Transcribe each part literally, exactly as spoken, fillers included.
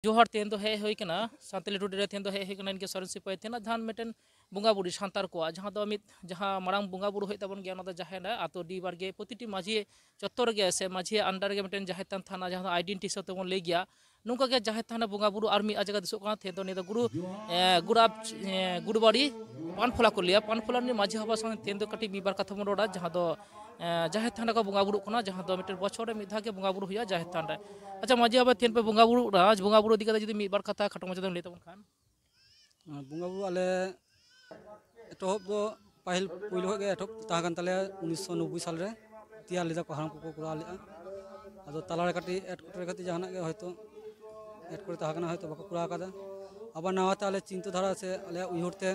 ᱡᱚᱦᱟᱨ, ᱛᱮᱦᱮᱧ ᱫᱚ ᱦᱮᱡ ᱦᱩᱭ ᱠᱟᱱᱟ ᱥᱟᱱᱛᱟᱞᱤ ᱴᱩᱰᱮ ᱨᱮ᱾ ᱛᱮᱦᱮᱧ ᱫᱚ ᱦᱮᱡ ᱦᱩᱭ ᱠᱟᱱᱟ ᱤᱱᱠᱟᱹ ᱥᱚᱨᱮᱱ ᱥᱤᱯᱟᱹᱭ ᱛᱮᱱᱟᱜ ᱡᱟᱦᱟᱸ ᱢᱤᱫᱴᱮᱱ ᱵᱚᱸᱜᱟ ᱵᱩᱨᱩ ᱥᱟᱱᱛᱟᱲ ᱠᱚᱣᱟᱜ, ᱡᱟᱦᱟᱸ ᱫᱚ ᱢᱤᱫ, ᱡᱟᱦᱟᱸ ᱢᱟᱨᱟᱝ ᱵᱚᱸᱜᱟ ᱵᱩᱨᱩ ᱦᱩᱭᱩᱜ ᱛᱟᱵᱚᱱ ᱜᱮᱭᱟ, ᱚᱱᱟ ᱫᱚ ᱡᱟᱦᱮᱨ ᱟᱛᱳ ᱰᱤ ᱵᱟᱲᱜᱮ ᱯᱨᱚᱛᱤᱴᱤ ᱢᱟᱹᱡᱷᱤ ᱪᱚᱛᱛᱚᱨ ᱨᱮᱜᱮ ᱥᱮ ᱢᱟᱹᱡᱷᱤ ᱟᱱᱰᱟᱨ ᱨᱮᱜᱮ ᱢᱤᱫᱴᱮᱱ ᱡᱟᱦᱮᱨ ᱛᱷᱟᱱ ᱛᱟᱦᱮᱱᱟ, ᱡᱟᱦᱟᱸ ᱫᱚ ᱟᱭᱰᱮᱱᱴᱤ ᱦᱤᱥᱟᱹᱵ ᱛᱮᱵᱚᱱ ᱞᱟᱹᱭ ᱜᱮᱭᱟ᱾ ᱱᱚᱝᱠᱟ ᱜᱮ ᱡᱟᱦᱮᱨ ᱛᱷᱟᱱ ᱨᱮ ᱵᱚᱸᱜᱟ ᱵᱩᱨᱩ ᱟᱨ ᱢᱤᱫ ᱡᱟᱭᱜᱟ ᱫᱤᱥᱟᱹᱜ ᱠᱟᱱᱟ᱾ ᱛᱮᱦᱮᱧ ᱫᱚ ᱱᱤᱭᱟᱹ ᱫᱚ ᱜᱩᱨᱩ, ᱮ, ᱜᱩᱨᱟᱵ, ᱮ, ᱜᱩᱨᱩᱵᱟᱲᱤ ᱯᱟᱱᱯᱷᱚᱞᱟ ᱠᱚ ᱞᱟᱹᱭᱟ᱾ ᱯᱟᱱᱯᱷᱚᱞᱟ ᱨᱤᱱᱤᱡ ᱢᱟᱹᱡᱷᱤ ᱵᱟᱵᱟ ᱥᱟᱶ ᱛᱮᱦᱮᱧ ᱫᱚ ᱠᱟᱹᱴᱤᱡ ᱢᱤᱫ ᱵᱟᱨ ᱠᱟᱛᱷᱟ ᱵᱚᱱ ᱨᱚᱲᱟ, ᱡᱟᱦᱟᱸ ᱫᱚ, ᱮ, ᱡᱟᱦᱮᱨ ᱛᱷᱟᱱ ᱨᱮᱠᱚ ᱵᱚᱸᱜᱟ ᱵᱩᱨᱩᱜ ᱠᱟᱱᱟ, ᱡᱟᱦᱟᱸ ᱫᱚ ᱢᱤᱫᱴᱮᱱ ᱵᱚᱪᱷᱚᱨ ᱨᱮ ᱢᱤᱫ ᱫᱷᱟᱣ ᱜᱮ ᱵᱚᱸᱜᱟ ᱵᱩᱨᱩ ᱦᱩᱭᱩᱜᱼᱟ ᱡᱟᱦᱮᱨ ᱛᱷᱟᱱ ᱨᱮ᱾ ᱟᱪᱪᱷᱟ ᱢᱟᱹᱡᱷᱤ ᱵᱟᱵᱟ, ᱛᱮᱦᱮᱧ ᱯᱮ ᱵᱚᱸᱜᱟ ᱵᱩᱨᱩᱜ ᱠᱟᱱᱟ, ᱵᱚᱸᱜᱟ ᱵᱩᱨᱩ ᱤᱫᱤ ᱠᱟᱛᱮ ᱡᱩᱫᱤ ᱢᱤᱫ ᱵᱟᱨ ᱠᱟᱛᱷᱟ ᱠᱷᱟᱴᱚ ᱢᱟᱪᱷᱟ ᱛᱮᱢ ᱞᱟᱹᱭ ᱛᱟᱵᱚᱱ ᱠᱷᱟᱱ? ᱟᱨ ᱵᱚᱸᱜᱟ ᱵᱩᱨᱩ ᱟᱞᱮ ᱮᱛᱚᱦᱚᱵ ᱫᱚ ᱯᱟᱹᱦᱤᱞ ᱯᱳᱭᱞᱳ ᱠᱷᱚᱱ ᱜᱮ ᱮᱛᱚᱦᱚᱵ ᱛᱟᱦᱮᱸ ᱠᱟᱱ ᱛᱟᱞᱮᱭᱟ, ᱩᱱᱤᱥᱥᱚ ᱱᱚᱵᱵᱳᱭ ᱥᱟᱞ ᱨᱮ ᱛᱮᱭᱟᱨ ᱞᱮᱫᱟ ᱠᱚ, ᱦᱟᱲᱟᱢ ᱠᱚᱠᱚ ᱠᱚᱨᱟᱣ ᱞᱮᱫᱼᱟ᱾ ᱟᱫᱚ ᱛᱟᱞᱟᱨᱮ ᱠᱟᱹᱴᱤᱡ ᱮᱴᱠᱮᱴᱚᱬᱮ ᱠᱷᱟᱹᱛᱤᱨ ᱡᱟᱦᱟᱱᱟᱜ ᱜᱮ ᱦᱚᱭᱛᱳ ᱮᱴᱠᱮᱴᱚᱬᱮ ᱛᱟᱦᱮᱸ ᱠᱟᱱᱟ, ᱦᱚᱭᱛᱳ ᱵᱟᱠᱚ ᱠᱚᱨᱟᱣ ᱠᱟᱫᱟ᱾ ᱟᱵᱟᱨ ᱱᱟᱣᱟ ᱛᱮ ᱟᱞᱮ ᱪᱤᱱᱛᱟᱹ ᱫᱷᱟᱨᱟ ᱥᱮ ᱟᱞᱮᱭᱟᱜ ᱩᱭᱦᱟᱹᱨ ᱛᱮ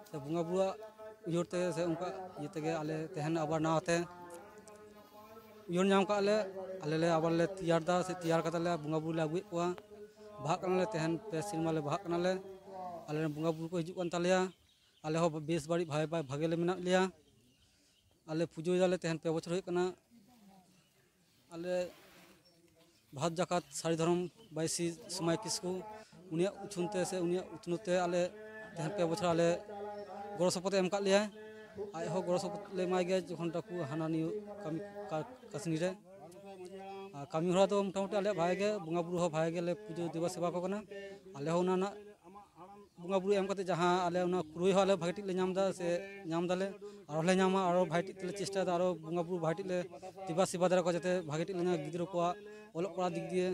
ᱥᱮ ᱵᱚᱸᱜᱟ ᱵᱩᱨᱩᱣᱟᱜ ᱩᱭᱦᱟᱹᱨ ᱛᱮ ᱥᱮ ᱚᱱᱠᱟ ᱤᱭᱟᱹ ᱛᱮᱜᱮ ᱟᱞᱮ ᱛᱮᱦᱮᱧ ᱟᱵᱟᱨ ᱱᱟᱣᱟ ᱛᱮ ᱩᱭᱦᱟᱹᱨ ᱧᱟᱢ ᱠᱟᱜᱼᱟ ᱞᱮ, ᱟᱞᱮ ᱞᱮ ᱟᱵᱟᱨ ᱞᱮ ᱛᱮᱭᱟᱨ ᱫᱟ ᱥᱮ ᱛᱮᱭᱟᱨ ᱠᱟᱛᱮ ᱞᱮ ᱵᱚᱸᱜᱟ ᱵᱩᱨᱩ ᱞᱮ ᱟᱹᱜᱩᱭᱮᱫ ᱠᱚᱣᱟ᱾ ᱵᱟᱦᱟᱜ ᱠᱟᱱᱟᱞᱮ, ᱛᱮᱦᱮᱧ ᱯᱮ ᱥᱮᱨᱢᱟ ᱞᱮ ᱵᱟᱦᱟᱜ ᱠᱟᱱᱟᱞᱮ᱾ ᱟᱞᱮ ᱨᱮᱱ ᱵᱚᱸᱜᱟ ᱵᱩᱨᱩ ᱠᱚ ᱦᱤᱡᱩᱜ ᱠᱟᱱ ᱛᱟᱞᱮᱭᱟ᱾ ᱟᱞᱮ ᱦᱚᱸ ᱵᱮᱥ ᱵᱟᱹᱲᱤᱡ ᱵᱷᱟᱜᱮ, ᱵᱷᱟᱜᱮ ᱞᱮ ᱢᱮᱱᱟᱜ ᱞᱮᱭᱟ᱾ ᱟᱞᱮ ᱯᱩᱡᱟᱹᱭ ᱫᱟᱞᱮ, ᱛᱮᱦᱮᱧ ᱯᱮ ᱵᱚᱪᱷᱚᱨ ᱦᱩᱭᱩᱜ ᱠᱟᱱᱟ᱾ ᱟᱞᱮ ᱵᱷᱟᱨᱚᱛ ᱡᱟᱠᱟᱛ ᱥᱟᱹᱨᱤ ᱫᱷᱚᱨᱚᱢ ᱵᱟᱭᱥᱤ ᱥᱚᱢᱟᱭ ᱠᱤᱥᱠᱩ, ᱩᱱᱤᱭᱟᱜ ᱩᱪᱷᱩᱱ ᱛᱮ ᱥᱮ ᱩᱱᱤᱭᱟᱜ ᱩᱛᱱᱟᱹᱣ ᱛᱮ ᱟᱞᱮ ᱛᱮᱦᱮᱧ ᱯᱮ ᱵᱚᱪᱷᱚᱨ ᱟᱞᱮ ᱜᱚᱲᱚ ᱥᱚᱯᱚᱦᱚᱫ ᱮ ᱮᱢ ᱟᱠᱟᱫ ᱞᱮᱭᱟ᱾ ᱟᱡ ᱦᱚᱸ ᱜᱚᱲᱚ ᱥᱚᱯᱚᱦᱚᱫ ᱞᱮ ᱮᱢᱟᱭ ᱜᱮᱭᱟ ᱡᱚᱠᱷᱚᱱ ᱴᱟᱠᱩ ᱦᱟᱱᱟ ᱱᱤᱭᱟᱹ ᱠᱟᱹᱢᱤ ᱠᱟ-, ᱠᱟᱹᱥᱱᱤ ᱨᱮ᱾ ᱟᱨ ᱠᱟᱹᱢᱤ ᱦᱚᱨᱟ ᱫᱚ ᱢᱚᱴᱟᱢᱩᱴᱤ ᱟᱞᱮᱭᱟᱜ ᱵᱷᱟᱜᱮ ᱜᱮ, ᱵᱚᱸᱜᱟ ᱵᱩᱨᱩ ᱦᱚᱸ ᱵᱷᱟᱜᱮ ᱜᱮᱞᱮ ᱯᱩᱡᱟᱹ ᱫᱮᱵᱟ ᱥᱮᱵᱟ ᱠᱚ ᱠᱟᱱᱟ᱾ ᱟᱞᱮ ᱦᱚᱸ ᱚᱱᱟ ᱨᱮᱱᱟᱜ ᱵᱚᱸᱜᱟ ᱵᱩᱨᱩ ᱮᱢ ᱠᱟᱛᱮ ᱡᱟᱦᱟᱸ ᱟᱞᱮ ᱚᱱᱟ ᱠᱩᱲᱟᱹᱭ ᱦᱚᱸ ᱟᱞᱮ ᱵᱷᱟᱜᱮ ᱴᱷᱤᱠ ᱞᱮ ᱧᱟᱢ ᱮᱫᱟ ᱥᱮ ᱧᱟᱢ ᱫᱟᱞᱮ, ᱟᱨᱚ ᱞᱮ ᱧᱟᱢᱟ, ᱟᱨᱚ ᱵᱷᱟᱜᱮ ᱴᱷᱤᱠ ᱛᱮᱞᱮ ᱪᱮᱥᱴᱟᱭᱮᱫᱟ, ᱟᱨᱚ ᱵᱚᱸᱜᱟ ᱵᱩᱨᱩ ᱵᱷᱟᱜᱮ ᱴᱷᱤᱠ ᱞᱮ ᱫᱮᱵᱟ ᱥᱮᱵᱟ ᱫᱟᱲᱮ ᱠᱚᱣᱟ, ᱡᱟᱛᱮ ᱵᱷᱟᱜᱮ ᱴᱷᱤᱠ ᱞᱮ ᱧᱟᱢ ᱜᱤᱫᱽᱨᱟᱹ ᱠᱚᱣᱟᱜ ᱚᱞᱚᱜ ᱯᱟᱲᱦᱟᱜ ᱫᱤᱠ ᱫᱤᱭᱮ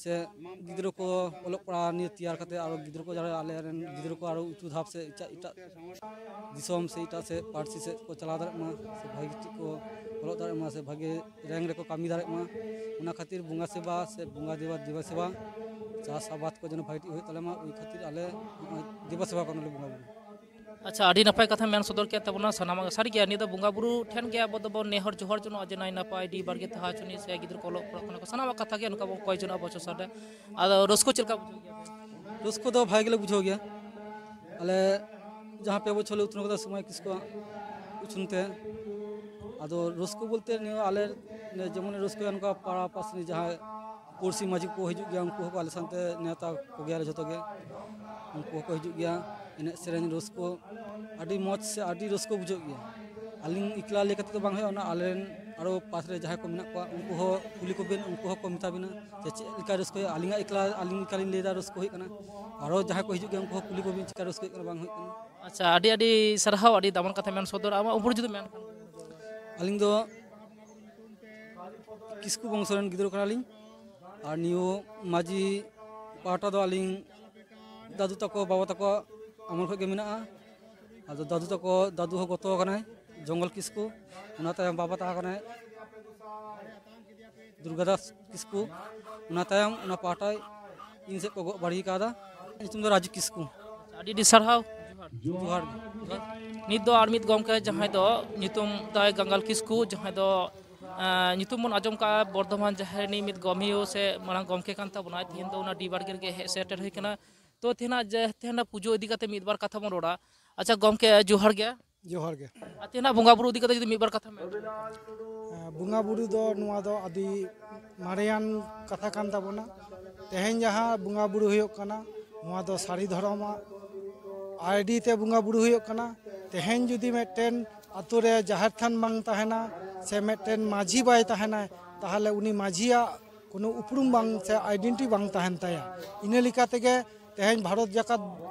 ᱥᱮ ᱜᱤᱫᱽᱨᱟᱹ ᱠᱚ ᱚᱞᱚᱜ ᱯᱟᱲᱦᱟᱜ ᱱᱤᱭᱮ ᱛᱮᱭᱟᱨ ᱠᱟᱛᱮ ᱟᱨᱚ ᱜᱤᱫᱽᱨᱟᱹ ᱠᱚ ᱡᱟᱦᱟᱸ ᱟᱞᱮ ᱨᱮᱱ ᱜᱤᱫᱽᱨᱟᱹ ᱠᱚ ᱟᱨᱚ ᱩᱸᱪᱩ ᱫᱷᱟᱯ ᱥᱮ ᱮᱴᱟᱜ ᱮᱴᱟᱜ ᱫᱤᱥᱚᱢ ᱥᱮ ᱮᱴᱟᱜ ᱥᱮᱫ ᱯᱟᱹᱨᱥᱤ ᱥᱮᱫ ᱠᱚ ᱪᱟᱞᱟᱣ ᱫᱟᱲᱮᱭᱟᱜ ᱢᱟ, ᱥᱮ ᱵᱷᱟᱜᱮ ᱴᱷᱤᱠ ᱠᱚ ᱚᱞᱚᱜ ᱫᱟᱲᱮᱭᱟᱜ ᱢᱟ, ᱥᱮ ᱵᱷᱟᱜᱮ ᱨᱮᱝᱠ ᱨᱮᱠᱚ ᱠᱟᱹᱢᱤ ᱫᱟᱲᱮᱭᱟᱜ ᱢᱟ᱾ ᱚᱱᱟ ᱠᱷᱟᱹᱛᱤᱨ ᱵᱚᱸᱜᱟ ᱥᱮᱵᱟ ᱥᱮ ᱵᱚᱸᱜᱟ ᱫᱮᱵᱟ ᱫᱮᱵᱟ ᱥᱮᱵᱟ ᱪᱟᱥ ᱟᱵᱟᱫ ᱠᱚ ᱡᱮᱱᱚ ᱵᱷᱟᱜᱮ ᱴᱷᱤᱠ ᱦᱩᱭᱩᱜ ᱛᱟᱞᱮ ᱢᱟ, ᱳᱭ ᱠᱷᱟᱹᱛᱤᱨ ᱟᱞᱮ ᱱᱚᱜᱼᱚᱭ ᱫᱮᱵᱟ ᱥᱮᱵᱟ ᱠᱚ ᱱᱚᱰᱮ ᱵᱚᱸᱜᱟ ᱵᱩᱨᱩ᱾ ᱟᱪᱪᱷᱟ, ᱟᱹᱰᱤ ᱱᱟᱯᱟᱭ ᱠᱟᱛᱷᱟ ᱢᱮᱱ ᱥᱚᱫᱚᱨ ᱠᱮᱫ ᱛᱟᱵᱚᱱᱟ᱾ ᱥᱟᱱᱟᱢᱟᱜ ᱥᱟᱹᱨᱤ ᱜᱮ, ᱱᱤᱭᱟᱹ ᱫᱚ ᱵᱚᱸᱜᱟ ᱵᱩᱨᱩ ᱴᱷᱮᱱ ᱜᱮ ᱟᱵᱚ ᱫᱚᱵᱚᱱ ᱱᱮᱦᱚᱨ ᱡᱚᱦᱟᱨ ᱡᱚᱱᱚᱜᱼᱟ ᱡᱮ ᱱᱟᱭ ᱱᱟᱯᱟᱭ ᱰᱤ ᱵᱟᱲᱜᱮ ᱛᱟᱦᱮᱸ ᱦᱚᱪᱚᱱᱤᱡ ᱥᱮ ᱜᱤᱫᱽᱨᱟᱹ ᱠᱚ ᱚᱞᱚᱜ ᱯᱟᱲᱦᱟᱜ ᱠᱟᱱᱟ ᱠᱚ, ᱥᱟᱱᱟᱢᱟᱜ ᱠᱟᱛᱷᱟ ᱜᱮ ᱱᱚᱝᱠᱟ ᱵᱚᱱ ᱠᱚᱭ ᱡᱚᱱᱚᱜᱼᱟ ᱵᱚᱪᱷᱚᱨ ᱥᱟᱞ ᱨᱮ᱾ ᱟᱫᱚ ᱨᱟᱹᱥᱠᱟᱹ ᱪᱮᱫ ᱞᱮᱠᱟ ᱵᱩᱡᱷᱟᱹᱣ ᱜᱮᱭᱟ? ᱨᱟᱹᱥᱠᱟᱹ ᱫᱚ ᱵᱷᱟᱜᱮ ᱜᱮᱞᱮ ᱵᱩᱡᱷᱟᱹᱣ ᱜᱮᱭᱟ᱾ ᱟᱞᱮ ᱡᱟᱦᱟᱸ ᱯᱮ ᱵᱚᱪᱷᱚᱨ ᱞᱮ ᱩᱛᱱᱟᱹᱣ ᱠᱟᱫᱟ ᱥᱚᱢᱟᱭ ᱠᱤᱥᱠᱩᱣᱟᱜ ᱩᱪᱷᱩᱱ ᱛᱮ, ᱟᱫᱚ ᱨᱟᱹᱥᱠᱟᱹ ᱵᱚᱞᱛᱮ ᱱᱤᱭᱟᱹ ᱟᱞᱮ ᱡᱮᱢᱚᱱ ᱨᱟᱹᱥᱠᱟᱹᱭᱟ ᱱᱚᱝᱠᱟ ᱯᱟᱲᱟ ᱯᱟᱥᱱᱤ ᱡᱟᱦᱟᱸᱭ ᱯᱩᱲᱥᱤ ᱢᱟᱹᱡᱷᱤ ᱠᱚ ᱦᱤᱡᱩᱜ ᱜᱮᱭᱟ, ᱩᱱᱠᱩ ᱦᱚᱸᱠᱚ ᱟᱞᱮ ᱥᱟᱶᱛᱮ ᱱᱮᱣᱛᱟ ᱠᱚᱜᱮᱭᱟᱞᱮ ᱡᱷᱚᱛᱚ ᱜᱮ᱾ ᱩᱱᱠᱩ ᱦᱚᱸᱠᱚ ᱦᱤᱡᱩᱜ ᱜᱮᱭᱟ᱾ ᱮᱱᱮᱡ ᱥᱮᱨᱮᱧ ᱨᱟᱹᱥᱠᱟᱹ, ᱟᱹᱰᱤ ᱢᱚᱡᱽ ᱥᱮ ᱟᱹᱰᱤ ᱨᱟᱹᱥᱠᱟᱹ ᱵᱩᱡᱷᱟᱹᱜ ᱜᱮᱭᱟ᱾ ᱟᱹᱞᱤᱧ ᱮᱠᱞᱟ ᱞᱟᱹᱭ ᱠᱟᱛᱮ ᱫᱚ ᱵᱟᱝ ᱦᱩᱭᱩᱜᱼᱟ, ᱚᱱᱟ ᱟᱞᱮᱨᱮᱱ ᱟᱨᱚ ᱯᱟᱥ ᱨᱮ ᱡᱟᱦᱟᱸᱭ ᱠᱚ ᱢᱮᱱᱟᱜ ᱠᱚᱣᱟ, ᱩᱱᱠᱩ ᱦᱚᱸ ᱠᱩᱞᱤ ᱠᱚᱵᱤᱱ, ᱩᱱᱠᱩ ᱦᱚᱸᱠᱚ ᱢᱮᱛᱟ ᱵᱤᱱᱟ ᱡᱮ ᱪᱮᱫ ᱞᱮᱠᱟ ᱨᱟᱹᱥᱠᱟᱹ ᱦᱩᱭᱩᱜᱼᱟ᱾ ᱟᱹᱞᱤᱧᱟᱜ ᱮᱠᱞᱟ, ᱟᱹᱞᱤᱧ ᱮᱠᱞᱟ ᱞᱤᱧ ᱞᱟᱹᱭᱫᱟ ᱨᱟᱹᱥᱠᱟᱹ ᱦᱩᱭᱩᱜ ᱠᱟᱱᱟ, ᱟᱨᱚ ᱡᱟᱦᱟᱸᱭ ᱠᱚ ᱦᱤᱡᱩᱜ ᱜᱮᱭᱟ ᱩᱱᱠᱩ ᱦᱚᱸ ᱠᱩᱞᱤ ᱠᱚᱵᱤᱱ ᱪᱮᱫ ᱞᱮᱠᱟ ᱨᱟᱹᱥᱠᱟᱹ ᱦᱩᱭᱩᱜ ᱠᱟᱱᱟ, ᱵᱟᱝ ᱦᱩᱭᱩᱜ ᱠᱟᱱᱟ᱾ ᱟᱪᱪᱷᱟ, ᱟᱹᱰᱤ ᱟᱹᱰᱤ ᱥᱟᱨᱦᱟᱣ, ᱟᱹᱰᱤ ᱫᱟᱢᱟᱱ ᱠᱟᱛᱷᱟ ᱢᱮᱱ ᱥᱚᱫᱚᱨ᱾ ᱟᱢᱟᱜ ᱩᱯᱨᱩᱢ ᱡᱩᱫᱤ ᱢᱮᱱ ᱠᱷᱟᱱ? ᱟᱹᱞᱤᱧ ᱫᱚ ᱠᱤᱥᱠᱩ ᱵᱚᱝᱥᱚ ᱨᱮᱱ ᱜᱤᱫᱽᱨᱟᱹ ᱠᱟᱱᱟᱞᱤᱧ, ᱟᱨ ᱱᱤᱭᱟᱹ ᱢᱟᱹᱡᱷᱤ ᱯᱟᱦᱴᱟ ᱫᱚ ᱟᱹᱞᱤᱧ ᱫᱟᱫᱩ ᱛᱟᱠᱚ, ᱵᱟᱵᱟ ᱛᱟᱠᱚ ᱟᱢᱚᱞ ᱠᱷᱚᱱ ᱜᱮ ᱢᱮᱱᱟᱜᱼᱟ᱾ ᱟᱫᱚ ᱫᱟᱫᱩ ᱛᱟᱠᱚ, ᱫᱟᱫᱩ ᱦᱚᱸ ᱜᱚᱛᱚ ᱟᱠᱟᱱᱟᱭ, ᱡᱚᱝᱜᱚᱞ ᱠᱤᱥᱠᱩ᱾ ᱚᱱᱟ ᱛᱟᱭᱚᱢ ᱵᱟᱵᱟ ᱛᱟᱦᱮᱸ ᱠᱟᱱᱟᱭ ᱫᱩᱨᱜᱟᱫᱟᱥ ᱠᱤᱥᱠᱩ᱾ ᱚᱱᱟ ᱛᱟᱭᱚᱢ ᱚᱱᱟ ᱯᱟᱦᱴᱟᱭ ᱤᱧ ᱥᱮᱫ ᱠᱚ ᱜᱚᱜ ᱵᱟᱹᱲᱤ ᱠᱟᱣᱫᱟ᱾ ᱧᱩᱛᱩᱢ ᱫᱚ ᱨᱟᱡᱩ ᱠᱤᱥᱠᱩ᱾ ᱟᱹᱰᱤ ᱟᱹᱰᱤ ᱥᱟᱨᱦᱟᱣ᱾ ᱡᱚᱦᱟᱨ ᱜᱮ᱾ ᱱᱤᱛ ᱫᱚ ᱟᱨ ᱢᱤᱫ ᱜᱚᱢᱠᱮ, ᱡᱟᱦᱟᱸᱭ ᱫᱚ ᱧᱩᱛᱩᱢ ᱛᱟᱭ ᱜᱟᱝᱜᱟᱞ ᱠᱤᱥᱠᱩ, ᱡᱟᱦᱟᱸᱭ ᱫᱚ, ᱮᱸ, ᱧᱩᱛᱩᱢ ᱵᱚᱱ ᱟᱸᱡᱚᱢ ᱠᱟᱜᱼᱟ ᱵᱚᱨᱫᱷᱚᱢᱟᱱ ᱡᱟᱦᱮᱨ ᱨᱤᱱᱤᱡ ᱢᱤᱫ ᱜᱚᱢᱦᱤᱭᱟᱹ ᱥᱮ ᱢᱟᱨᱟᱝ ᱜᱚᱢᱠᱮ ᱠᱟᱱ ᱛᱟᱵᱚᱱᱟᱭ᱾ ᱛᱮᱦᱮᱧ ᱫᱚ ᱚᱱᱟ ᱰᱤ ᱵᱟᱲᱜᱮ ᱨᱮᱜᱮ ᱦᱮᱡ ᱥᱮᱴᱮᱨ ᱦᱩᱭ ᱠᱟᱱᱟ᱾ ᱛᱚ, ᱛᱮᱦᱮᱧᱟᱜ ᱡᱮ, ᱛᱮᱦᱮᱧᱟᱜ ᱯᱩᱡᱟᱹ ᱤᱫᱤ ᱠᱟᱛᱮ ᱢᱤᱫ ᱵᱟᱨ ᱠᱟᱛᱷᱟ ᱵᱚᱱ ᱨᱚᱲᱟ᱾ ᱟᱪᱪᱷᱟ ᱜᱚᱢᱠᱮ, ᱡᱚᱦᱟᱨ ᱜᱮ᱾ ᱡᱚᱦᱟᱨ ᱜᱮ᱾ ᱟᱨ ᱛᱮᱦᱮᱧᱟᱜ ᱵᱚᱸᱜᱟ ᱵᱩᱨᱩ ᱤᱫᱤ ᱠᱟᱛᱮ ᱡᱩᱫᱤ ᱢᱤᱫ ᱵᱟᱨ ᱠᱟᱛᱷᱟ ᱢᱮᱱ᱾ ᱦᱮᱸ, ᱵᱚᱸᱜᱟ ᱵᱩᱨᱩ ᱫᱚ, ᱱᱚᱣᱟ ᱫᱚ ᱟᱹᱰᱤ ᱢᱟᱨᱮᱭᱟᱱ ᱠᱟᱛᱷᱟ ᱠᱟᱱ ᱛᱟᱵᱚᱱᱟ᱾ ᱛᱮᱦᱮᱧ ᱡᱟᱦᱟᱸ ᱵᱚᱸᱜᱟ ᱵᱩᱨᱩ ᱦᱩᱭᱩᱜ ᱠᱟᱱᱟ, ᱱᱚᱣᱟ ᱫᱚ ᱥᱟᱹᱨᱤ ᱫᱷᱚᱨᱚᱢᱟᱜ ᱟᱭᱰᱤ ᱛᱮ ᱵᱚᱸᱜᱟ ᱵᱩᱨᱩ ᱦᱩᱭᱩᱜ ᱠᱟᱱᱟ᱾ ᱛᱮᱦᱮᱧ ᱡᱩᱫᱤ ᱢᱤᱫᱴᱮᱱ ᱟᱛᱳ ᱨᱮ ᱡᱟᱦᱮᱨ ᱛᱷᱟᱱ ᱵᱟᱝ ᱛᱟᱦᱮᱱᱟ, ᱥᱮ ᱢᱤᱫᱴᱮᱱ ᱢᱟᱹᱡᱷᱤ ᱵᱟᱭ ᱛᱟᱦᱮᱱᱟ, ᱛᱟᱦᱚᱞᱮ ᱩᱱᱤ ᱢᱟᱹᱡᱷᱤᱭᱟᱜ ᱠᱳᱱᱳ ᱩᱯᱨᱩᱢ ᱵᱟᱝ ᱥᱮ ᱟᱭᱰᱮᱱᱴᱤᱴᱤ ᱵᱟᱝ ᱛᱟᱦᱮᱱ ᱛᱟᱭᱟ᱾ ᱤᱱᱟᱹ ᱞᱮᱠᱟ ᱛᱮᱜᱮ ᱛᱮᱦᱮᱧ ᱵᱷᱟᱨᱚᱛ ᱡᱟᱠᱟᱛ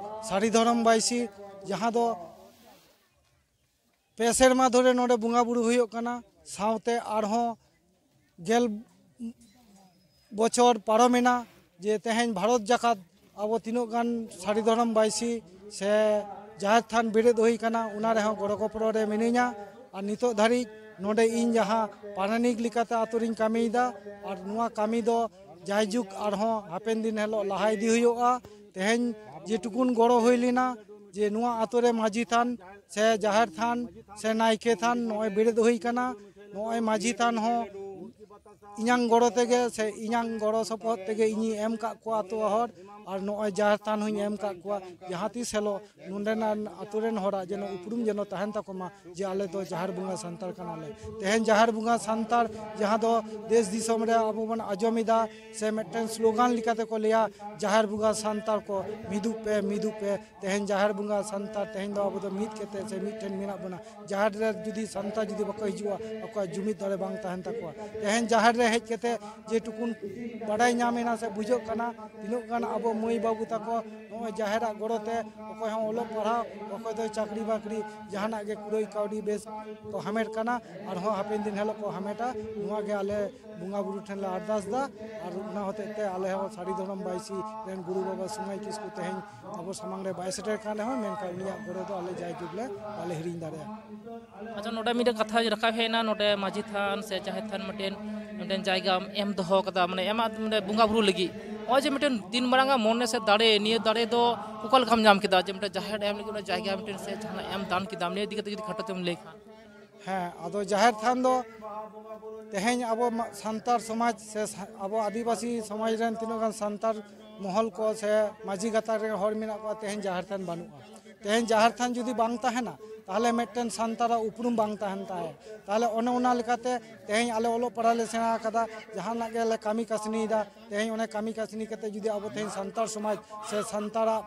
ᱥᱟᱹᱨᱤ ᱫᱷᱚᱨᱚᱢ ᱵᱟᱭᱥᱤ, ᱡᱟᱦᱟᱸ ᱫᱚ ᱯᱮ ᱥᱮᱨᱢᱟ ᱫᱷᱚᱨᱮ ᱱᱚᱰᱮ ᱵᱚᱸᱜᱟ ᱵᱩᱨᱩ ᱦᱩᱭᱩᱜ ᱠᱟᱱᱟ, ᱥᱟᱶᱛᱮ ᱟᱨᱦᱚᱸ ᱜᱮᱞ ᱵᱚᱪᱷᱚᱨ ᱯᱟᱨᱚᱢᱮᱱᱟ, ᱡᱮ ᱛᱮᱦᱮᱧ ᱵᱷᱟᱨᱚᱛ ᱡᱟᱠᱟᱛ ᱟᱵᱚ ᱛᱤᱱᱟᱹᱜ ᱜᱟᱱ ᱥᱟᱹᱨᱤ ᱫᱷᱚᱨᱚᱢ ᱵᱟᱭᱥᱤ ᱥᱮ ᱡᱟᱦᱮᱨ ᱛᱷᱟᱱ ᱵᱮᱨᱮᱫ ᱦᱩᱭ ᱠᱟᱱᱟ, ᱚᱱᱟ ᱨᱮᱦᱚᱸ ᱜᱚᱲᱚ ᱜᱚᱯᱚᱲᱚ ᱨᱮ ᱢᱤᱱᱟᱹᱧᱟ᱾ ᱟᱨ ᱱᱤᱛᱚᱜ ᱫᱷᱟᱹᱨᱤᱡ ᱱᱚᱰᱮ ᱤᱧ ᱡᱟᱦᱟᱸ ᱯᱟᱨᱟᱱᱤᱠ ᱞᱮᱠᱟᱛᱮ ᱟᱛᱳ ᱨᱤᱧ ᱠᱟᱹᱢᱤᱭᱮᱫᱟ, ᱟᱨ ᱱᱚᱣᱟ ᱠᱟᱹᱢᱤ ᱫᱚ ᱡᱟᱭᱡᱩᱜᱽ ᱟᱨᱦᱚᱸ ᱦᱟᱯᱮᱱ ᱫᱤᱱ ᱦᱤᱞᱳᱜ ᱞᱟᱦᱟ ᱤᱫᱤ ᱦᱩᱭᱩᱜᱼᱟ᱾ ᱛᱮᱦᱮᱧ ᱡᱮᱴᱩᱠᱩᱱ ᱜᱚᱲᱚ ᱦᱩᱭ ᱞᱮᱱᱟ, ᱡᱮ ᱱᱚᱣᱟ ᱟᱛᱳ ᱨᱮ ᱢᱟᱹᱡᱷᱤ ᱛᱷᱟᱱ ᱥᱮ ᱡᱟᱦᱮᱨ ᱛᱷᱟᱱ ᱥᱮ ᱱᱟᱭᱠᱮ ᱛᱷᱟᱱ ᱱᱚᱜᱼᱚᱭ ᱵᱮᱨᱮᱫ ᱦᱩᱭ ᱠᱟᱱᱟ, ᱱᱚᱜᱼᱚᱭ ᱢᱟᱹᱡᱷᱤ ᱛᱷᱟᱱ ᱦᱚᱸ ᱤᱧᱟᱝ ᱜᱚᱲᱚ ᱛᱮᱜᱮ ᱥᱮ ᱤᱧᱟᱝ ᱜᱚᱲᱚ ᱥᱚᱯᱚᱦᱚᱫ ᱛᱮᱜᱮ ᱤᱧᱤᱧ ᱮᱢ ᱠᱟᱜ ᱠᱚᱣᱟ ᱟᱛᱳ ᱦᱚᱲ, ᱟᱨ ᱱᱚᱜᱼᱚᱭ ᱡᱟᱦᱮᱨ ᱛᱷᱟᱱ ᱦᱚᱸᱧ ᱮᱢ ᱠᱟᱜ ᱠᱚᱣᱟ᱾ ᱡᱟᱦᱟᱸ ᱛᱤᱥ ᱦᱤᱞᱳᱜ ᱱᱚᱸᱰᱮᱱᱟᱜ ᱟᱛᱳ ᱨᱮᱱ ᱦᱚᱲᱟᱜ ᱡᱮᱱᱚ ᱩᱯᱨᱩᱢ ᱡᱮᱱᱚ ᱛᱟᱦᱮᱱ ᱛᱟᱠᱚ ᱢᱟ, ᱡᱮ ᱟᱞᱮ ᱫᱚ ᱡᱟᱦᱮᱨ ᱵᱚᱸᱜᱟ ᱥᱟᱱᱛᱟᱲ ᱠᱟᱱᱟᱞᱮ᱾ ᱛᱮᱦᱮᱧ ᱡᱟᱦᱮᱨ ᱵᱚᱸᱜᱟ ᱥᱟᱱᱛᱟᱲ ᱡᱟᱦᱟᱸ ᱫᱚ ᱫᱮᱥ ᱫᱤᱥᱚᱢ ᱨᱮ ᱟᱵᱚ ᱵᱚᱱ ᱟᱸᱡᱚᱢ ᱮᱫᱟ, ᱥᱮ ᱢᱤᱫᱴᱮᱱ ᱥᱞᱳᱜᱟᱱ ᱞᱮᱠᱟᱛᱮ ᱠᱚ ᱞᱟᱹᱭᱟ, ᱡᱟᱦᱮᱨ ᱵᱚᱸᱜᱟ ᱥᱟᱱᱛᱟᱲ ᱠᱚ ᱢᱤᱫᱩᱜ ᱯᱮ, ᱢᱤᱫᱩᱜ ᱯᱮ᱾ ᱛᱮᱦᱮᱧ ᱡᱟᱦᱮᱨ ᱵᱚᱸᱜᱟ ᱥᱟᱱᱛᱟᱲ, ᱛᱮᱦᱮᱧ ᱫᱚ ᱟᱵᱚ ᱫᱚ ᱢᱤᱫ ᱠᱟᱛᱮ ᱥᱮ ᱢᱤᱫᱴᱷᱮᱱ ᱢᱮᱱᱟᱜ ᱵᱚᱱᱟ᱾ ᱡᱟᱦᱮᱨ ᱨᱮ ᱡᱩᱫᱤ ᱥᱟᱱᱛᱟᱲ ᱡᱩᱫᱤ ᱵᱟᱠᱚ ᱦᱤᱡᱩᱜᱼᱟ, ᱟᱠᱚᱣᱟᱜ ᱡᱩᱢᱤᱫ ᱫᱟᱲᱮ ᱵᱟᱝ ᱛᱟᱦᱮᱱ ᱛᱟᱠᱚᱣᱟ᱾ ᱛᱮᱦᱮᱧ ᱡᱟᱦᱮᱨ ᱨᱮ ᱦᱮᱡ ᱠᱟᱛᱮ ᱡᱮᱴᱩᱠᱩᱱ ᱵᱟᱰᱟᱭ ᱧᱟᱢ ᱮᱱᱟ ᱥᱮ ᱵᱩᱡᱷᱟᱹᱜ ᱠᱟᱱᱟ, ᱛᱤᱱᱟᱹᱜ ᱜᱟᱱ ᱟᱵᱚ ᱢᱟᱹᱭ ᱵᱟᱹᱵᱩ ᱛᱟᱠᱚ ᱱᱚᱜᱼᱚᱭ ᱡᱟᱦᱮᱨᱟᱜ ᱜᱚᱲᱚ ᱛᱮ ᱚᱠᱚᱭ ᱦᱚᱸ ᱚᱞᱚᱜ ᱯᱟᱲᱦᱟᱣ, ᱚᱠᱚᱭ ᱫᱚ ᱪᱟᱹᱠᱨᱤ ᱵᱟᱹᱠᱨᱤ, ᱡᱟᱦᱟᱱᱟᱜ ᱜᱮ ᱠᱩᱲᱟᱹᱭ ᱠᱟᱹᱣᱰᱤ ᱵᱮᱥ ᱠᱚ ᱦᱟᱢᱮᱴ ᱠᱟᱱᱟ, ᱟᱨᱦᱚᱸ ᱦᱟᱯᱮᱱ ᱫᱤᱱ ᱦᱤᱞᱳᱜ ᱠᱚ ᱦᱟᱢᱮᱴᱟ᱾ ᱱᱚᱣᱟ ᱜᱮ ᱟᱞᱮ ᱵᱚᱸᱜᱟ ᱵᱩᱨᱩ ᱴᱷᱮᱱ ᱞᱮ ᱟᱨᱫᱟᱥ ᱫᱟ᱾ ᱟᱨ ᱚᱱᱟ ᱦᱚᱛᱮᱡ ᱛᱮ ᱟᱞᱮ ᱦᱚᱸ ᱥᱟᱹᱨᱤ ᱫᱷᱚᱨᱚᱢ ᱵᱟᱭᱥᱤ ᱨᱮᱱ ᱜᱩᱨᱩ ᱵᱟᱵᱟ ᱥᱩᱢᱟᱹᱭ ᱠᱤᱥᱠᱩ ᱛᱮᱦᱮᱧ ᱟᱵᱚ ᱥᱟᱢᱟᱝ ᱨᱮ ᱵᱟᱭ ᱥᱮᱴᱮᱨ ᱠᱟᱱ ᱨᱮᱦᱚᱸ, ᱢᱮᱱᱠᱷᱟᱱ ᱩᱱᱤᱭᱟᱜ ᱜᱚᱲᱚ ᱫᱚ ᱟᱞᱮ ᱡᱟᱭᱡᱩᱜᱽ ᱞᱮ ᱵᱟᱞᱮ ᱦᱤᱲᱤᱧ ᱫᱟᱲᱮᱭᱟᱜᱼᱟ᱾ ᱟᱪᱪᱷᱟ, ᱱᱚᱰᱮ ᱢᱤᱫᱴᱮᱱ ᱠᱟᱛᱷᱟ ᱨᱟᱠᱟᱵ ᱦᱮᱡ ᱮᱱᱟ, ᱱᱚᱰᱮ ᱢᱟᱹᱡᱷᱤ ᱛᱷᱟᱱ ᱥᱮ ᱡᱟᱦᱮᱨ ᱛᱷᱟᱱ ᱢᱤᱫᱴᱮᱱ, ᱢᱤᱫᱴᱮᱱ ᱡᱟᱭᱜᱟᱢ ᱮᱢ ᱫᱚᱦᱚ ᱠᱟᱫᱟ, ᱢᱟᱱᱮ ᱮᱢᱟᱜ, ᱢᱟᱱᱮ ᱵᱚᱸᱜᱟ ᱵᱩᱨᱩ ᱞᱟᱹᱜᱤᱫ᱾ ᱱᱚᱜᱼᱚᱭ ᱡᱮ ᱢᱤᱫᱴᱮᱱ ᱛᱤᱱ ᱢᱟᱨᱟᱝ ᱟᱜ ᱢᱚᱱᱮ ᱥᱮ ᱫᱟᱲᱮ, ᱱᱤᱭᱟᱹ ᱫᱟᱲᱮ ᱫᱚ ᱚᱠᱟ ᱞᱮᱠᱟᱢ ᱧᱟᱢ ᱠᱮᱫᱟ ᱡᱮ ᱢᱤᱫᱴᱮᱱ ᱡᱟᱦᱮᱨ ᱮᱢ ᱞᱟᱹᱜᱤᱫ ᱚᱱᱟ ᱡᱟᱭᱜᱟ ᱢᱤᱫᱴᱮᱱ ᱥᱮ ᱡᱟᱦᱟᱱᱟᱜ ᱮᱢ ᱫᱟᱱ ᱠᱮᱫᱟ, ᱱᱤᱭᱟᱹ ᱤᱫᱤ ᱠᱟᱛᱮ ᱡᱩᱫᱤ ᱠᱷᱟᱴᱚ ᱛᱮᱢ ᱞᱟᱹᱭ ᱠᱷᱟᱱ? ᱦᱮᱸ, ᱟᱫᱚ ᱡᱟᱦᱮᱨ ᱛᱷᱟᱱ ᱫᱚ ᱛᱮᱦᱮᱧ ᱟᱵᱚ ᱢᱟ-, ᱥᱟᱱᱛᱟᱲ ᱥᱚᱢᱟᱡᱽ ᱥᱮ ᱥᱟ-, ᱟᱵᱚ ᱟᱹᱫᱤᱵᱟᱹᱥᱤ ᱥᱚᱢᱟᱡᱽ ᱨᱮᱱ ᱛᱤᱱᱟᱹᱜ ᱜᱟᱱ ᱥᱟᱱᱛᱟᱲ ᱢᱚᱦᱚᱞ ᱠᱚ ᱥᱮ ᱢᱟᱹᱡᱷᱤ ᱜᱟᱛᱟᱠ ᱨᱮᱱ ᱦᱚᱲ ᱢᱮᱱᱟᱜ ᱠᱚᱣᱟ, ᱛᱮᱦᱮᱧ ᱡᱟᱦᱮᱨ ᱛᱷᱟᱱ ᱵᱟᱹᱱᱩᱜᱼᱟ᱾ ᱛᱮᱦᱮᱧ ᱡᱟᱦᱮᱨ ᱛᱷᱟᱱ ᱡᱩᱫᱤ ᱵᱟᱝ ᱛᱟᱦᱮᱱᱟ, ᱛᱟᱦᱚᱞᱮ ᱢᱤᱫᱴᱮᱱ ᱥᱟᱱᱛᱟᱲᱟᱜ ᱩᱯᱨᱩᱢ ᱵᱟᱝ ᱛᱟᱦᱮᱱ ᱛᱟᱭᱟ᱾ ᱛᱟᱦᱚᱞᱮ ᱚᱱᱮ ᱚᱱᱟ ᱞᱮᱠᱟᱛᱮ ᱛᱮᱦᱮᱧ ᱟᱞᱮ ᱚᱞᱚᱜ ᱯᱟᱲᱦᱟᱜ ᱞᱮ ᱥᱮᱬᱟ ᱟᱠᱟᱫᱟ, ᱡᱟᱦᱟᱱᱟᱜ ᱜᱮᱞᱮ ᱠᱟᱹᱢᱤ ᱠᱟᱹᱥᱱᱤᱭᱮᱫᱟ, ᱛᱮᱦᱮᱧ ᱚᱱᱮ ᱠᱟᱹᱢᱤ ᱠᱟᱹᱥᱱᱤ ᱠᱟᱛᱮ ᱡᱩᱫᱤ ᱟᱵᱚ ᱛᱮᱦᱮᱧ ᱥᱟᱱᱛᱟᱲ ᱥᱚᱢᱟᱡᱽ ᱥᱮ ᱥᱟᱱᱛᱟᱲᱟᱜ,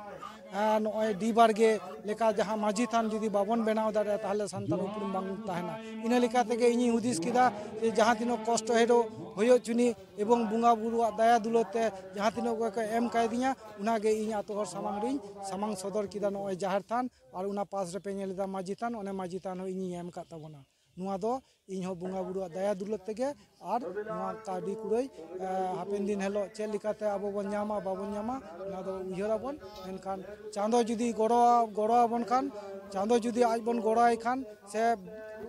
ᱮᱸ, ᱱᱚᱜᱼᱚᱭ ᱰᱤ ᱵᱟᱲᱜᱮ ᱞᱮᱠᱟ ᱡᱟᱦᱟᱸ ᱢᱟᱹᱡᱷᱤ ᱛᱷᱟᱱ ᱡᱩᱫᱤ ᱵᱟᱵᱚᱱ ᱵᱮᱱᱟᱣ ᱫᱟᱲᱮᱭᱟᱜᱼᱟ, ᱛᱟᱦᱚᱞᱮ ᱥᱟᱱᱛᱟᱲ ᱩᱯᱨᱩᱢ ᱵᱟᱝ ᱛᱟᱦᱮᱱᱟ᱾ ᱤᱱᱟᱹ ᱞᱮᱠᱟ ᱛᱮᱜᱮ ᱤᱧᱤᱧ ᱦᱩᱫᱤᱥ ᱠᱮᱫᱟ ᱡᱮ ᱡᱟᱦᱟᱸ ᱛᱤᱱᱟᱹᱜ ᱠᱚᱥᱴᱚ ᱦᱮᱰᱚ ᱦᱩᱭᱩᱜ ᱪᱩᱱᱤ ᱮᱵᱚᱝ ᱵᱚᱸᱜᱟ ᱵᱩᱨᱩᱣᱟᱜ ᱫᱟᱭᱟ ᱫᱩᱞᱟᱹᱲ ᱛᱮ ᱡᱟᱦᱟᱸ ᱛᱤᱱᱟᱹᱜ ᱠᱚ ᱮᱢ ᱠᱟᱭᱫᱤᱧᱟ, ᱚᱱᱟᱜᱮ ᱤᱧ ᱟᱛᱳ ᱦᱚᱲ ᱥᱟᱢᱟᱝ ᱨᱤᱧ ᱥᱟᱢᱟᱝ ᱥᱚᱫᱚᱨ ᱠᱮᱫᱟ᱾ ᱱᱚᱜᱼᱚᱭ ᱡᱟᱦᱮᱨ ᱛᱷᱟᱱ ᱟᱨ ᱚᱱᱟ ᱯᱟᱥ ᱨᱮᱯᱮ ᱧᱮᱞ ᱮᱫᱟ ᱢᱟᱹᱡᱷᱤ ᱛᱷᱟᱱ, ᱚᱱᱮ ᱢᱟᱹᱡᱷᱤ ᱛᱷᱟᱱ ᱦᱚᱸ ᱤᱧᱤᱧ ᱮᱢ ᱟᱠᱟᱫ ᱛᱟᱵᱚᱱᱟ᱾ ᱱᱚᱣᱟ ᱫᱚ ᱤᱧ ᱦᱚᱸ ᱵᱚᱸᱜᱟ ᱵᱩᱨᱩᱣᱟᱜ ᱫᱟᱭᱟ ᱫᱩᱞᱟᱹᱲ ᱛᱮᱜᱮ ᱟᱨ ᱱᱚᱣᱟ ᱠᱟᱹᱣᱰᱤ ᱠᱩᱲᱟᱹᱭ, ᱮ, ᱦᱟᱯᱮᱱ ᱫᱤᱱ ᱦᱤᱞᱳᱜ ᱪᱮᱫ ᱞᱮᱠᱟᱛᱮ ᱟᱵᱚ ᱵᱚᱱ ᱧᱟᱢᱟ ᱵᱟᱵᱚᱱ ᱧᱟᱢᱟ, ᱚᱱᱟ ᱫᱚ ᱩᱭᱦᱟᱹᱨ ᱟᱵᱚᱱ᱾ ᱢᱮᱱᱠᱷᱟᱱ ᱪᱟᱸᱫᱚ ᱡᱩᱫᱤ ᱜᱚᱲᱚ, ᱜᱚᱲᱚ ᱟᱵᱚᱱ ᱠᱷᱟᱱ, ᱪᱟᱸᱫᱚ ᱡᱩᱫᱤ ᱟᱡ ᱵᱚᱱ ᱜᱚᱲᱚ ᱟᱭ ᱠᱷᱟᱱ, ᱥᱮ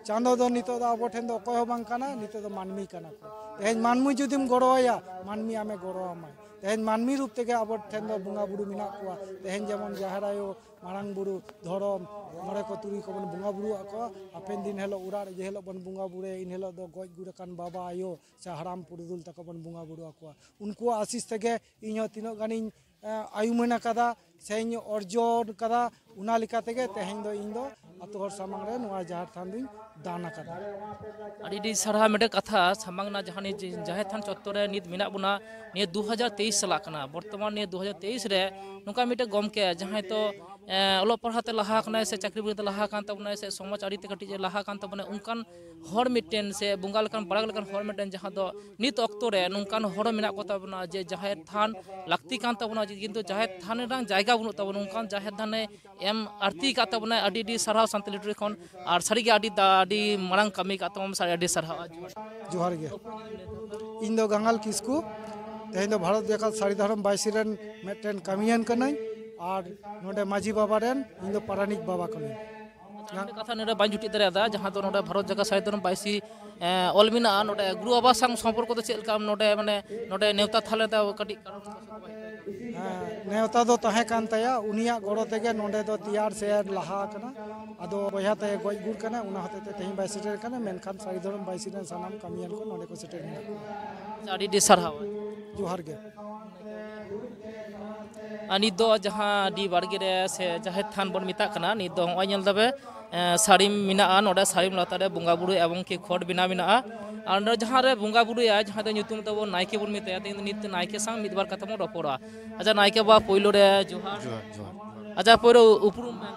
ᱪᱟᱸᱫᱚ ᱫᱚ ᱱᱤᱛᱚᱜ ᱫᱚ ᱟᱵᱚ ᱴᱷᱮᱱ ᱫᱚ ᱚᱠᱚᱭ ᱦᱚᱸ ᱵᱟᱝ ᱠᱟᱱᱟ, ᱱᱤᱛᱚᱜ ᱫᱚ ᱢᱟᱹᱱᱢᱤ ᱠᱟᱱᱟ ᱠᱚ᱾ ᱛᱮᱦᱮᱧ ᱢᱟᱹᱱᱢᱤ ᱡᱩᱫᱤᱢ ᱜᱚᱲᱚ ᱟᱭᱟ, ᱢᱟᱹᱱᱢᱤ ᱟᱢᱮ ᱜᱚᱲᱚ ᱟᱢᱟᱭ᱾ ᱛᱮᱦᱮᱧ ᱢᱟᱹᱱᱢᱤ ᱨᱩᱯ ᱛᱮᱜᱮ ᱟᱵᱚ ᱴᱷᱮᱱ ᱫᱚ ᱵᱚᱸᱜᱟ ᱵᱩᱨᱩ ᱢᱮᱱᱟᱜ ᱠᱚᱣᱟ᱾ ᱛᱮᱦᱮᱧ ᱡᱮᱢᱚᱱ ᱡᱟᱦᱮᱨ ᱟᱭᱳ, ᱢᱟᱨᱟᱝ ᱵᱩᱨᱩ, ᱫᱷᱚᱨᱚᱢ, ᱢᱚᱬᱮ ᱠᱚ ᱛᱩᱨᱩᱭ ᱠᱚᱵᱚᱱ ᱵᱚᱸᱜᱟ ᱵᱩᱨᱩ ᱟᱠᱚᱣᱟ᱾ ᱦᱟᱯᱮᱱ ᱫᱤᱱ ᱦᱤᱞᱳᱜ ᱚᱲᱟᱜ ᱨᱮ ᱡᱮ ᱦᱤᱞᱳᱜ ᱵᱚᱱ ᱵᱚᱸᱜᱟ ᱵᱩᱨᱩᱭᱟ, ᱤᱱ ᱦᱤᱞᱳᱜ ᱫᱚ ᱜᱚᱡ ᱜᱩᱨ ᱟᱠᱟᱱ ᱵᱟᱵᱟ ᱟᱭᱳ ᱥᱮ ᱦᱟᱲᱟᱢ ᱯᱩᱨᱩᱫᱷᱩᱞ ᱛᱟᱠᱚ ᱵᱚᱱ ᱵᱚᱸᱜᱟ ᱵᱩᱨᱩ ᱟᱠᱚᱣᱟ᱾ ᱩᱱᱠᱩᱣᱟᱜ ᱟᱥᱤᱥ ᱛᱮᱜᱮ ᱤᱧ ᱦᱚᱸ ᱛᱤᱱᱟᱹᱜ ᱜᱟᱱᱤᱧ ᱮ, ᱟᱭᱩᱢᱟᱹᱱ ᱟᱠᱟᱫᱟ ᱥᱮᱧ ᱚᱨᱡᱚᱱ ᱟᱠᱟᱫᱟ, ᱚᱱᱟ ᱞᱮᱠᱟ ᱛᱮᱜᱮ ᱛᱮᱦᱮᱧ ᱫᱚ ᱤᱧ ᱫᱚ ᱟᱛᱳ ᱦᱚᱲ ᱥᱟᱢᱟᱝ ᱨᱮ ᱱᱚᱣᱟ ᱡᱟᱦᱮᱨ ᱛᱷᱟᱱ ᱫᱩᱧ ᱫᱟᱱ ᱟᱠᱟᱫᱟ᱾ ᱟᱹᱰᱤ ᱟᱹᱰᱤ ᱥᱟᱨᱦᱟᱣ᱾ ᱢᱤᱫᱴᱮᱱ ᱠᱟᱛᱷᱟ, ᱥᱟᱢᱟᱝ ᱨᱮᱱᱟᱜ ᱡᱟᱦᱟᱸ ᱱᱤᱭᱟᱹ ᱡᱟᱦᱮᱨ ᱛᱷᱟᱱ ᱪᱚᱛᱛᱚᱨ ᱨᱮ ᱱᱤᱛ ᱢᱮᱱᱟᱜ ᱵᱚᱱᱟ, ᱱᱤᱭᱟᱹ ᱫᱩ ᱦᱟᱡᱟᱨ ᱛᱮᱭᱤᱥ ᱪᱟᱞᱟᱜ ᱠᱟᱱᱟ᱾ ᱵᱚᱨᱛᱚᱢᱟᱱ ᱱᱤᱭᱟᱹ ᱫᱩ ᱦᱟᱡᱟᱨ ᱛᱮᱭᱤᱥ ᱨᱮ ᱱᱚᱝᱠᱟ ᱢᱤᱫᱴᱮᱱ ᱜᱚᱢᱠᱮ, ᱡᱟᱦᱟᱸᱭ ᱛᱚ, ᱮ, ᱚᱞᱚᱜ ᱯᱟᱲᱦᱟᱣ ᱛᱮ ᱞᱟᱦᱟ ᱟᱠᱟᱱᱟᱭ ᱥᱮ ᱪᱟᱹᱠᱨᱤ ᱵᱟᱹᱠᱨᱤ ᱛᱮ ᱞᱟᱦᱟ ᱟᱠᱟᱱ ᱛᱟᱵᱚᱱᱟᱭ ᱥᱮ ᱥᱚᱢᱟᱡᱽ ᱟᱹᱨᱤ ᱛᱮ ᱠᱟᱹᱴᱤᱡ ᱮ ᱞᱟᱦᱟ ᱟᱠᱟᱱ ᱛᱟᱵᱚᱱᱟᱭ, ᱚᱱᱠᱟᱱ ᱦᱚᱲ ᱢᱤᱫᱴᱮᱱ ᱥᱮ ᱵᱚᱸᱜᱟ ᱞᱮᱠᱟᱱ, ᱵᱟᱲᱟᱜ ᱞᱮᱠᱟᱱ ᱦᱚᱲ ᱢᱤᱫᱴᱮᱱ, ᱡᱟᱦᱟᱸ ᱫᱚ ᱱᱤᱛ ᱚᱠᱛᱚ ᱨᱮ ᱱᱚᱝᱠᱟᱱ ᱦᱚᱲ ᱢᱮᱱᱟᱜ ᱠᱚ ᱛᱟᱵᱚᱱᱟ ᱡᱮ ᱡᱟᱦᱮᱨ ᱛᱷᱟᱱ ᱞᱟᱹᱠᱛᱤ ᱠᱟᱱ ᱛᱟᱵᱚᱱᱟ, ᱠᱤᱱᱛᱩ ᱡᱟᱦᱮᱨ ᱛᱷᱟᱱ ᱨᱮᱱᱟᱜ ᱡᱟᱭᱜᱟ ᱵᱟᱹᱱᱩᱜ ᱛᱟᱵᱚᱱᱟ, ᱚᱱᱠᱟᱱ ᱡᱟᱦᱮᱨ ᱛᱷᱟᱱᱮ ᱮᱢ ᱟᱹᱲᱛᱤ ᱟᱠᱟᱫ ᱛᱟᱵᱚᱱᱟᱭ᱾ ᱟᱹᱰᱤ ᱟᱹᱰᱤ ᱥᱟᱨᱦᱟᱣ ᱥᱟᱱᱛᱟᱞᱤ ᱴᱩᱰᱮ ᱠᱷᱚᱱ, ᱟᱨ ᱥᱟᱹᱨᱤᱜᱮ ᱟᱹᱰᱤ ᱫᱟ-, ᱟᱹᱰᱤ ᱢᱟᱨᱟᱝ ᱠᱟᱹᱢᱤ ᱟᱠᱟᱫ ᱛᱟᱵᱚᱱᱟ, ᱟᱹᱰᱤ ᱥᱟᱨᱦᱟᱣ᱾ ᱡᱚᱦᱟᱨ ᱜᱮ᱾ ᱤᱧ ᱫᱚ ᱜᱟᱝᱜᱟᱞ ᱠᱤᱥᱠᱩ, ᱛᱮᱦᱮᱧ ᱫᱚ ᱵᱷᱟᱨᱚᱛ ᱡᱟᱠᱟᱛ ᱥᱟᱹᱨᱤ ᱫᱷᱚᱨᱚᱢ ᱵᱟᱭᱥᱤ ᱨᱮᱱ ᱢᱤᱫᱴᱮᱱ ᱠᱟᱹᱢᱤᱭᱟᱹᱱ ᱠᱟᱹᱱᱟᱹᱧ, ᱟᱨ ᱱᱚᱰᱮ ᱢᱟᱹᱡᱷᱤ ᱵᱟᱵᱟ ᱨᱮᱱ ᱤᱧ ᱫᱚ ᱯᱟᱨᱟᱱᱤᱠ ᱵᱟᱵᱟ ᱠᱟᱹᱱᱟᱹᱧ᱾ ᱢᱤᱫᱴᱮᱱ ᱠᱟᱛᱷᱟ ᱱᱚᱰᱮ ᱵᱟᱹᱧ ᱡᱩᱴᱤᱡ ᱫᱟᱲᱮᱭᱟᱫᱟ, ᱡᱟᱦᱟᱸ ᱫᱚ ᱱᱚᱰᱮ ᱵᱷᱟᱨᱚᱛ ᱡᱟᱠᱟᱛ ᱥᱟᱹᱨᱤ ᱫᱷᱚᱨᱚᱢ ᱵᱟᱭᱥᱤ, ᱮᱸ, ᱚᱞ ᱢᱮᱱᱟᱜᱼᱟ, ᱱᱚᱰᱮ ᱜᱩᱨᱩ ᱵᱟᱵᱟ ᱥᱟᱶ ᱥᱚᱢᱯᱚᱨᱠᱚ ᱫᱚ ᱪᱮᱫ ᱞᱮᱠᱟ ᱱᱚᱰᱮ, ᱢᱟᱱᱮ, ᱱᱚᱰᱮ ᱱᱮᱣᱛᱟ ᱛᱟᱦᱮᱸ ᱞᱮᱱ ᱛᱟᱭᱟ ᱠᱟᱹᱴᱤᱡ? ᱦᱮᱸ, ᱱᱮᱣᱛᱟ ᱫᱚ ᱛᱟᱦᱮᱸ ᱠᱟᱱ ᱛᱟᱭᱟ, ᱩᱱᱤᱭᱟᱜ ᱜᱚᱲᱚ ᱛᱮᱜᱮ ᱱᱚᱰᱮ ᱫᱚ ᱛᱮᱭᱟᱨ ᱥᱮ ᱞᱟᱦᱟ ᱟᱠᱟᱱᱟ᱾ ᱟᱫᱚ ᱵᱚᱭᱦᱟ ᱛᱮ ᱜᱚᱡ ᱜᱩᱨ ᱠᱟᱱᱟ, ᱚᱱᱟ ᱦᱚᱛᱮᱡ ᱛᱮ ᱛᱮᱦᱮᱧ ᱵᱟᱭ ᱥᱮᱴᱮᱨ ᱠᱟᱱᱟ, ᱢᱮᱱᱠᱷᱟᱱ ᱥᱟᱹᱨᱤ ᱫᱷᱚᱨᱚᱢ ᱵᱟᱭᱥᱤ ᱨᱮᱱ ᱥᱟᱱᱟᱢ ᱠᱟᱹᱢᱤᱭᱟᱱ ᱠᱚ ᱱᱚᱰᱮ ᱠᱚ ᱥᱮᱴᱮᱨ ᱢᱮᱱᱟᱜ ᱠᱚᱣᱟ᱾ ᱟᱪᱪᱷᱟ, ᱟᱹᱰᱤ ᱟᱹᱰᱤ ᱥᱟᱨᱦᱟᱣ᱾ ᱡᱚᱦᱟᱨ ᱜᱮ᱾ ᱟᱨ ᱱᱤᱛ ᱫᱚ ᱡᱟᱦᱟᱸ ᱟᱹᱰᱤ ᱵᱟᱲᱜᱮ ᱨᱮ ᱥᱮ ᱡᱟᱦᱮᱨ ᱛᱷᱟᱱ ᱵᱚᱱ ᱢᱮᱛᱟᱜ ᱠᱟᱱᱟ, ᱱᱤᱛ ᱫᱚ ᱱᱚᱜᱼᱚᱭ ᱧᱮᱞ ᱫᱟᱵᱮ, ᱮᱸ, ᱥᱟᱹᱲᱤᱢ ᱢᱮᱱᱟᱜᱼᱟ, ᱱᱚᱰᱮ ᱥᱟᱹᱲᱤᱢ ᱞᱟᱛᱟᱨ ᱨᱮ ᱵᱚᱸᱜᱟ ᱵᱩᱨᱩ ᱮᱵᱚᱝ ᱠᱤ ᱠᱷᱚᱴ ᱵᱮᱱᱟᱣ ᱢᱮᱱᱟᱜᱼᱟ᱾ ᱟᱨ ᱱᱚᱰᱮ ᱡᱟᱦᱟᱸ ᱨᱮ ᱵᱚᱸᱜᱟ ᱵᱩᱨᱩᱭᱟ, ᱡᱟᱦᱟᱸ ᱫᱚ ᱧᱩᱛᱩᱢ ᱛᱟᱵᱚᱱ ᱱᱟᱭᱠᱮ ᱵᱚᱱ ᱢᱮᱛᱟᱭᱟ, ᱛᱮᱦᱮᱧ ᱫᱚ ᱱᱤᱛ ᱱᱟᱭᱠᱮ ᱥᱟᱶ ᱢᱤᱫ ᱵᱟᱨ ᱠᱟᱛᱷᱟ ᱵᱚᱱ ᱨᱚᱯᱚᱲᱟ᱾ ᱟᱪᱪᱷᱟ, ᱱᱟᱭᱠᱮ ᱵᱟᱵᱟ, ᱯᱳᱭᱞᱳ ᱨᱮ ᱡᱚᱦᱟᱨ᱾ ᱡᱚᱦᱟᱨ, ᱡᱚᱦᱟᱨ᱾ ᱟᱪᱪᱷᱟ, ᱯᱳᱭᱞᱳ ᱩᱯᱨᱩᱢ ᱢᱮ᱾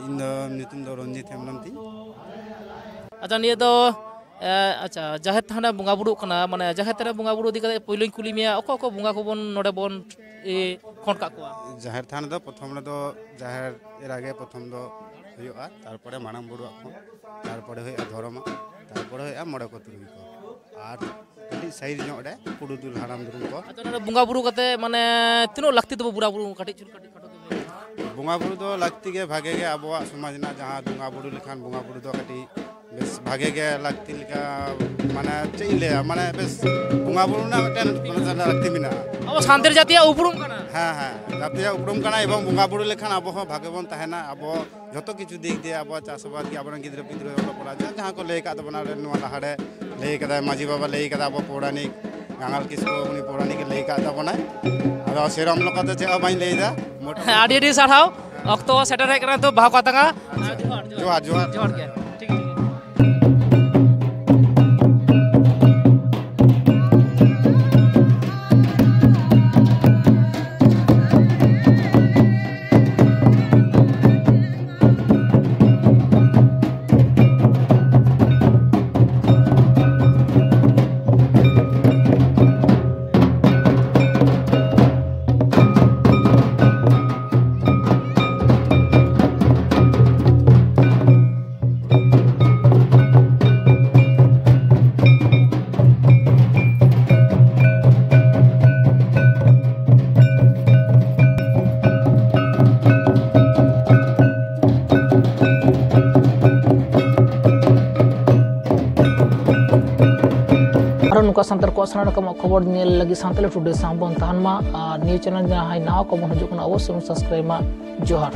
ᱤᱧ ᱫᱚ, ᱧᱩᱛᱩᱢ ᱫᱚ ᱨᱚᱧᱡᱤᱛ ᱦᱮᱢᱵᱨᱚᱢ ᱛᱤᱧ᱾ ᱟᱪᱪᱷᱟ, ᱱᱤᱭᱟᱹ ᱫᱚ, ᱮ, ᱟᱪᱪᱷᱟ, ᱡᱟᱦᱮᱨ ᱛᱷᱟᱱ ᱨᱮ ᱵᱚᱸᱜᱟ ᱵᱩᱨᱩᱜ ᱠᱟᱱᱟ, ᱢᱟᱱᱮ, ᱡᱟᱦᱮᱨ ᱛᱷᱟᱱ ᱨᱮ ᱵᱚᱸᱜᱟ ᱵᱩᱨᱩ ᱤᱫᱤ ᱠᱟᱛᱮ ᱯᱳᱭᱞᱳᱧ ᱠᱩᱞᱤ ᱢᱮᱭᱟ, ᱚᱠᱟ ᱚᱠᱟ ᱵᱚᱸᱜᱟ ᱠᱚᱵᱚᱱ ᱱᱚᱰᱮ ᱵᱚᱱ, ᱮ, ᱠᱷᱚᱸᱰ ᱠᱟᱜ ᱠᱚᱣᱟ? ᱡᱟᱦᱮᱨ ᱛᱷᱟᱱ ᱨᱮᱫᱚ ᱯᱨᱚᱛᱷᱚᱢ ᱨᱮᱫᱚ ᱡᱟᱦᱮᱨ ᱮᱨᱟ ᱜᱮ ᱯᱨᱚᱛᱷᱚᱢ ᱫᱚ ᱦᱩᱭᱩᱜᱼᱟ, ᱛᱟᱨᱯᱚᱨᱮ ᱢᱟᱨᱟᱝ ᱵᱩᱨᱩᱣᱟᱜ ᱠᱷᱚᱸᱰ, ᱛᱟᱨᱯᱚᱨᱮ ᱦᱩᱭᱩᱜᱼᱟ ᱫᱷᱚᱨᱚᱢᱟᱜ, ᱛᱟᱨᱯᱚᱨᱮ ᱦᱩᱭᱩᱜᱼᱟ ᱢᱚᱬᱮ ᱠᱚ ᱛᱩᱨᱩᱭ ᱠᱚ, ᱟᱨ ᱠᱟᱹᱴᱤᱡ ᱥᱟᱭᱤᱰ ᱧᱚᱜ ᱨᱮ ᱯᱩᱨᱩᱫᱷᱩᱞ ᱦᱟᱲᱟᱢ ᱫᱩᱲᱩᱢ ᱠᱚ᱾ ᱟᱪᱪᱷᱟ, ᱱᱚᱰᱮ ᱵᱚᱸᱜᱟ ᱵᱩᱨᱩ ᱠᱟᱛᱮ, ᱢᱟᱱᱮ, ᱛᱤᱱᱟᱹᱜ ᱞᱟᱹᱠᱛᱤ ᱛᱟᱵᱚ ᱵᱚᱸᱜᱟ ᱵᱩᱨᱩ? ᱠᱟᱹᱴᱤᱡ ᱪᱩᱞᱩᱝ, ᱠᱟᱹᱴᱤᱡ ᱠᱷᱟᱴᱚ ᱛᱮ ᱞᱟᱹᱭ ᱢᱮ᱾ ᱵᱚᱸᱜᱟ ᱵᱩᱨᱩ ᱫᱚ ᱞᱟᱹᱠᱛᱤ ᱜᱮ, ᱵᱷᱟᱜᱮ ᱜᱮ, ᱟᱵᱚᱣᱟᱜ ᱥᱚᱢᱟᱡᱽ ᱨᱮᱱᱟᱜ ᱡᱟᱦᱟᱸ ᱵᱚᱸᱜᱟ ᱵᱩᱨᱩ ᱞᱮᱠᱷᱟᱱ ᱵᱚᱸᱜᱟ ᱵᱩᱨᱩ ᱫᱚ ᱠᱟᱹᱴᱤᱡ ᱵᱮᱥ ᱵᱷᱟᱜᱮ ᱜᱮ ᱞᱟᱹᱠᱛᱤ ᱞᱮᱠᱟ, ᱢᱟᱱᱮ ᱪᱮᱫ ᱤᱧ ᱞᱟᱹᱭᱟ, ᱢᱟᱱᱮ ᱵᱮᱥ ᱵᱚᱸᱜᱟ ᱵᱩᱨᱩ ᱨᱮᱱᱟᱜ ᱢᱤᱫᱴᱮᱱ ᱢᱟᱱᱮ ᱞᱟᱹᱠᱛᱤ ᱢᱮᱱᱟᱜᱼᱟ᱾ ᱟᱵᱚ ᱥᱟᱱᱛᱟᱲ ᱡᱟᱹᱛᱤᱭᱟᱜ ᱩᱯᱨᱩᱢ ᱠᱟᱱᱟ᱾ ᱦᱮᱸ, ᱦᱮᱸ, ᱡᱟᱹᱛᱤᱭᱟᱜ ᱩᱯᱨᱩᱢ ᱠᱟᱱᱟ ᱮᱵᱚᱝ ᱵᱚᱸᱜᱟ ᱵᱩᱨᱩ ᱞᱮᱠᱷᱟᱱ ᱟᱵᱚ ᱦᱚᱸ ᱵᱷᱟᱜᱮ ᱵᱚᱱ ᱛᱟᱦᱮᱱᱟ᱾ ᱟᱵᱚ ᱡᱷᱚᱛᱚ ᱠᱤᱪᱷᱩ ᱫᱤᱠ ᱫᱤᱭᱮ ᱟᱵᱚᱣᱟᱜ ᱪᱟᱥ ᱟᱵᱟᱫ ᱜᱮ, ᱟᱵᱚᱨᱮᱱ ᱜᱤᱫᱽᱨᱟᱹ ᱯᱤᱫᱽᱨᱟᱹ ᱚᱞᱚᱜ ᱯᱟᱲᱦᱟᱜ, ᱡᱟᱦᱟᱸ, ᱡᱟᱦᱟᱸ ᱠᱚ ᱞᱟᱹᱭ ᱟᱠᱟᱫ ᱛᱟᱵᱚᱱᱟ, ᱟᱞᱮ ᱱᱚᱣᱟ ᱞᱟᱦᱟᱨᱮ ᱞᱟᱹᱭ ᱠᱟᱫᱟᱭ ᱢᱟᱹᱡᱷᱤ ᱵᱟᱵᱟ, ᱞᱟᱹᱭ ᱠᱟᱫᱟ ᱟᱵᱚ ᱯᱳᱣᱨᱟᱱᱤᱠ ᱜᱟᱝᱟᱞ ᱠᱤᱥᱠᱩ, ᱩᱱᱤ ᱯᱳᱣᱨᱟᱱᱤᱠ ᱮ ᱞᱟᱹᱭ ᱟᱠᱟᱫ ᱛᱟᱵᱚᱱᱟᱭ᱾ ᱟᱫᱚ ᱥᱮᱨᱚᱠᱚᱢ ᱞᱮᱠᱟᱛᱮ ᱪᱮᱫ ᱦᱚᱸ ᱵᱟᱹᱧ ᱞᱟᱹᱭ ᱮᱫᱟ᱾ ᱢᱚᱴᱟ- ᱟᱹᱰᱤ ᱟᱹᱰᱤ ᱥᱟᱨᱦᱟᱣ᱾ ᱚᱠᱛᱚ ᱥᱮᱴᱮᱨ ᱦᱮᱡ ᱠᱟᱱᱟ, ᱛᱚ ᱵᱟᱦᱟ ᱠᱚ ᱟᱛᱟᱝᱟ᱾ ᱡᱚᱦᱟᱨ, ᱡᱚᱦᱟᱨ᱾ ᱡᱚᱦᱟᱨ ᱜᱮ᱾ ᱴᱷᱤᱠ, ᱴᱷᱤᱠ᱾ ᱟᱨᱦᱚᱸ ᱱᱚᱝᱠᱟ ᱥᱟᱱᱛᱟᱲ ᱠᱚᱣᱟᱜ ᱥᱟᱱᱟᱢ ᱞᱮᱠᱟᱱᱟᱜ ᱠᱷᱚᱵᱚᱨ ᱧᱮᱞ ᱞᱟᱹᱜᱤᱫ ᱥᱟᱱᱛᱟᱲᱤ ᱴᱩᱰᱮ ᱥᱟᱶ ᱵᱚᱱ ᱛᱟᱦᱮᱱ ᱢᱟ᱾ ᱟᱨ ᱱᱤᱭᱟᱹ ᱪᱮᱱᱮᱞ ᱡᱟᱦᱟᱸᱭ ᱱᱟᱣᱟ ᱠᱚᱵᱚᱱ ᱦᱤᱡᱩᱜ ᱠᱟᱱᱟ, ᱚᱵᱚᱥᱥᱳᱭ ᱵᱚᱱ ᱥᱟᱵᱥᱠᱨᱟᱭᱤᱵ ᱢᱟ᱾ ᱡᱚᱦᱟᱨ᱾